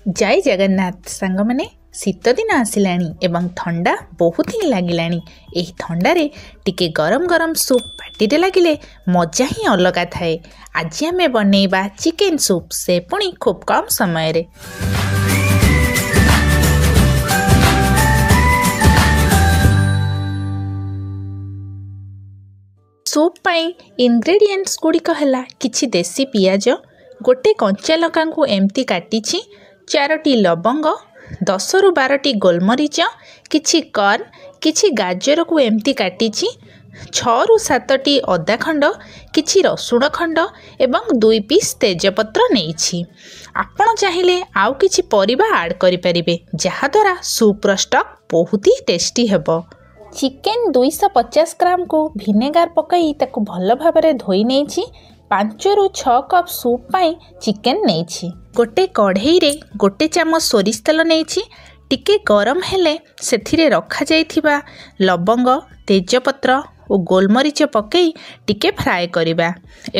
ଜୟ ଜଗନ୍ନାଥ ସାଙ୍ଗମାନେ, ଶୀତଦିନ ଆସିଲାଣି ଏବଂ ଥଣ୍ଡା ବହୁତ ହିଁ ଲାଗିଲାଣି। ଏହି ଥଣ୍ଡାରେ ଟିକେ ଗରମ ଗରମ ସୁପ୍ ପାଟିରେ ଲାଗିଲେ ମଜା ହିଁ ଅଲଗା ଥାଏ। ଆଜି ଆମେ ବନେଇବା ଚିକେନ୍ ସୁପ୍, ସେ ପୁଣି ଖୁବ୍ କମ୍ ସମୟରେ। ସୁପ୍ ପାଇଁ ଇନଗ୍ରେଡ଼ିଏଣ୍ଟସ୍ ଗୁଡ଼ିକ ହେଲା କିଛି ଦେଶୀ ପିଆଜ, ଗୋଟେ କଞ୍ଚା ଲଙ୍କାକୁ ଏମିତି କାଟିଛି, 4ଟି ଲବଙ୍ଗ, 10ରୁ 12ଟି ଗୋଲମରିଚ, କିଛି କର୍ନ, କିଛି ଗାଜରକୁ ଏମିତି କାଟିଛି, 6ରୁ 7ଟି ଅଦା ଖଣ୍ଡ, କିଛି ରସୁଣ ଖଣ୍ଡ ଏବଂ 2 ପିସ୍ ତେଜପତ୍ର ନେଇଛି। ଆପଣ ଚାହିଁଲେ ଆଉ କିଛି ପରିବା ଆଡ଼୍ କରିପାରିବେ, ଯାହାଦ୍ୱାରା ସୁପ୍ର ଷ୍ଟକ୍ ବହୁତ ହି ଟେଷ୍ଟି ହେବ। ଚିକେନ୍ 250 ଗ୍ରାମକୁ ଭିନେଗାର ପକାଇ ତାକୁ ଭଲ ଭାବରେ ଧୋଇ ନେଇଛି। 5ରୁ 6 କପ୍ ସୁପ୍ ପାଇଁ ଚିକେନ୍ ନେଇଛି। ଗୋଟେ କଢ଼େଇରେ ଗୋଟେ ଚାମଚ ସୋରିଷ ତେଲ ନେଇଛି। ଟିକେ ଗରମ ହେଲେ ସେଥିରେ ରଖାଯାଇଥିବା ଲବଙ୍ଗ, ତେଜପତ୍ର ଓ ଗୋଲମରିଚ ପକାଇ ଟିକେ ଫ୍ରାଏ କରିବା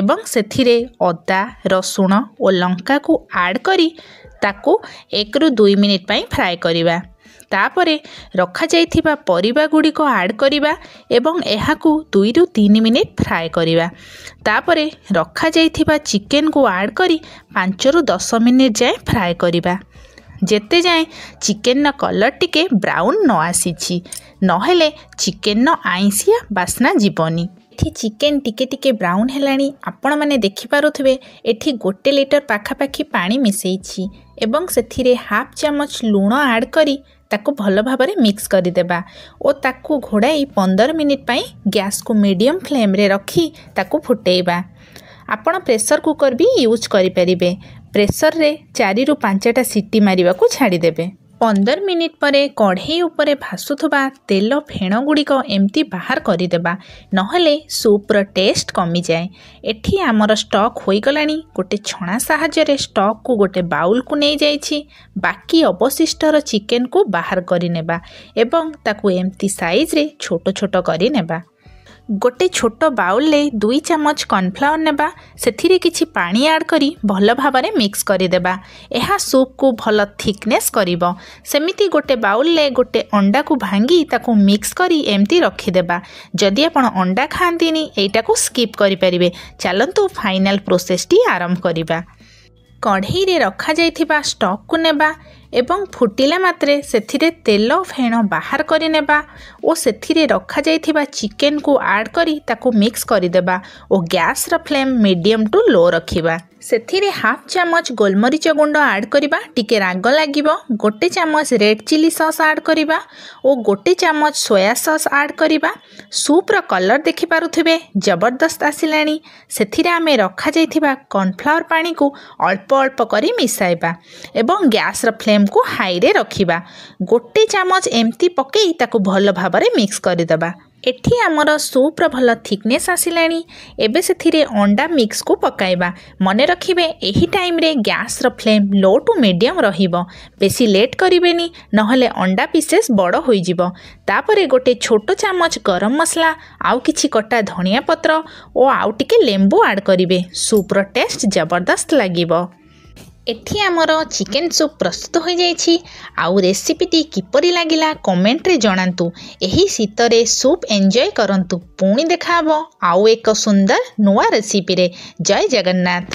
ଏବଂ ସେଥିରେ ଅଦା, ରସୁଣ ଓ ଲଙ୍କାକୁ ଆଡ଼୍ କରି ତାକୁ 1ରୁ 2 ମିନିଟ୍ ପାଇଁ ଫ୍ରାଏ କରିବା। ତାପରେ ରଖାଯାଇଥିବା ପରିବା ଗୁଡ଼ିକ ଆଡ଼୍ କରିବା ଏବଂ ଏହାକୁ 2ରୁ 3 ମିନିଟ୍ ଫ୍ରାଏ କରିବା। ତାପରେ ରଖାଯାଇଥିବା ଚିକେନ୍କୁ ଆଡ଼୍ କରି 5ରୁ 10 ମିନିଟ୍ ଯାଏଁ ଫ୍ରାଏ କରିବା, ଯେତେ ଯାଏଁ ଚିକେନ୍ର କଲର୍ ଟିକେ ବ୍ରାଉନ୍ ନ ଆସିଛି, ନହେଲେ ଚିକେନ୍ର ଆଇଁଷିଆ ବାସ୍ନା ଯିବନି। ଏଠି ଚିକେନ୍ ଟିକେ ଟିକେ ବ୍ରାଉନ୍ ହେଲାଣି, ଆପଣମାନେ ଦେଖିପାରୁଥିବେ। ଏଠି 1 ଲିଟର ପାଖାପାଖି ପାଣି ମିଶାଇଛି ଏବଂ ସେଥିରେ ହାଫ୍ ଚାମଚ ଲୁଣ ଆଡ଼୍ କରି ତାକୁ ଭଲ ଭାବରେ ମିକ୍ସ କରିଦେବା ଓ ତାକୁ ଘୋଡ଼ାଇ 15 ମିନିଟ୍ ପାଇଁ ଗ୍ୟାସ୍କୁ ମିଡ଼ିୟମ୍ ଫ୍ଲେମ୍ରେ ରଖି ତାକୁ ଫୁଟେଇବା। ଆପଣ ପ୍ରେସର୍ କୁକର୍ ବି ୟୁଜ୍ କରିପାରିବେ। ପ୍ରେସରରେ 4ରୁ 5ଟା ସିଟି ମାରିବାକୁ ଛାଡ଼ିଦେବେ। 15 ମିନିଟ୍ ପରେ କଢ଼େଇ ଉପରେ ଭାସୁଥିବା ତେଲ ଫେଣ ଗୁଡ଼ିକ ଏମିତି ବାହାର କରିଦେବା, ନହେଲେ ସୁପ୍ର ଟେଷ୍ଟ କମିଯାଏ। ଏଠି ଆମର ଷ୍ଟକ୍ ହୋଇଗଲାଣି। ଗୋଟେ ଛଣା ସାହାଯ୍ୟରେ ଷ୍ଟକ୍କୁ ଗୋଟେ ବାଉଲକୁ ନେଇଯାଇଛି। ବାକି ଅବଶିଷ୍ଟର ଚିକେନ୍କୁ ବାହାର କରିନେବା ଏବଂ ତାକୁ ଏମିତି ସାଇଜ୍ରେ ଛୋଟ ଛୋଟ କରିନେବା। ଗୋଟେ ଛୋଟ ବାଉଲରେ 2 ଚାମଚ କର୍ଣ୍ଣଫ୍ଲାୱାର ନେବା, ସେଥିରେ କିଛି ପାଣି ଆଡ଼୍ କରି ଭଲ ଭାବରେ ମିକ୍ସ କରିଦେବା। ଏହା ସୁପ୍କୁ ଭଲ ଥିକନେସ୍ କରିବ। ସେମିତି ଗୋଟେ ବାଉଲରେ ଗୋଟେ ଅଣ୍ଡାକୁ ଭାଙ୍ଗି ତାକୁ ମିକ୍ସ କରି ଏମିତି ରଖିଦେବା। ଯଦି ଆପଣ ଅଣ୍ଡା ଖାଆନ୍ତିନି, ଏଇଟାକୁ ସ୍କିପ୍ କରିପାରିବେ। ଚାଲନ୍ତୁ ଫାଇନାଲ୍ ପ୍ରୋସେସ୍ଟି ଆରମ୍ଭ କରିବା। କଢ଼େଇରେ ରଖାଯାଇଥିବା ଷ୍ଟକ୍କୁ ନେବା ଏବଂ ଫୁଟିଲା ମାତ୍ରେ ସେଥିରେ ତେଲ ଫେଣ ବାହାର କରିନେବା ଓ ସେଥିରେ ରଖାଯାଇଥିବା ଚିକେନ୍କୁ ଆଡ଼୍ କରି ତାକୁ ମିକ୍ସ କରିଦେବା ଓ ଗ୍ୟାସ୍ର ଫ୍ଲେମ୍ ମିଡ଼ିୟମ୍ ଟୁ ଲୋ ରଖିବା। ସେଥିରେ ହାଫ୍ ଚାମଚ ଗୋଲମରିଚ ଗୁଣ୍ଡ ଆଡ଼୍ କରିବା, ଟିକେ ରାଗ ଲାଗିବ। 1 ଚାମଚ ରେଡ଼୍ ଚିଲି ସସ୍ ଆଡ଼୍ କରିବା ଓ 1 ଚାମଚ ସୋୟା ସସ୍ ଆଡ଼୍ କରିବା। ସୁପ୍ର କଲର୍ ଦେଖିପାରୁଥିବେ, ଜବରଦସ୍ତ ଆସିଲାଣି। ସେଥିରେ ଆମେ ରଖାଯାଇଥିବା କର୍ଣ୍ଣଫ୍ଲାୱାର ପାଣିକୁ ଅଳ୍ପ ଅଳ୍ପ କରି ମିଶାଇବା ଏବଂ ଗ୍ୟାସ୍ର ଫ୍ଲେମ୍କୁ ହାଇରେ ରଖିବା। 1 ଚାମଚ ଏମିତି ପକାଇ ତାକୁ ଭଲ ଭାବରେ ମିକ୍ସ କରିଦେବା। ଏଠି ଆମର ସୁପ୍ର ଭଲ ଥିକନେସ୍ ଆସିଲାଣି। ଏବେ ସେଥିରେ ଅଣ୍ଡା ମିକ୍ସକୁ ପକାଇବା। ମନେ ରଖିବେ, ଏହି ଟାଇମ୍ରେ ଗ୍ୟାସ୍ର ଫ୍ଲେମ୍ ଲୋ ଟୁ ମିଡ଼ିୟମ୍ ରହିବ। ବେଶୀ ଲେଟ୍ କରିବେନି, ନହେଲେ ଅଣ୍ଡା ପିସେସ୍ ବଡ଼ ହୋଇଯିବ। ତାପରେ ଗୋଟେ ଛୋଟ ଚାମଚ ଗରମ ମସଲା, ଆଉ କିଛି କଟା ଧନିଆ ପତ୍ର ଓ ଆଉ ଟିକେ ଲେମ୍ବୁ ଆଡ଼୍ କରିବେ। ସୁପ୍ର ଟେଷ୍ଟ ଜବରଦସ୍ତ ଲାଗିବ। ଏଠି ଆମର ଚିକେନ୍ ସୁପ୍ ପ୍ରସ୍ତୁତ ହୋଇଯାଇଛି। ଆଉ ରେସିପିଟି କିପରି ଲାଗିଲା କମେଣ୍ଟରେ ଜଣାନ୍ତୁ। ଏହି ଶୀତରେ ସୁପ୍ ଏନ୍ଜୟ କରନ୍ତୁ। ପୁଣି ଦେଖାହେବ ଆଉ ଏକ ସୁନ୍ଦର ନୂଆ ରେସିପିରେ। ଜୟ ଜଗନ୍ନାଥ।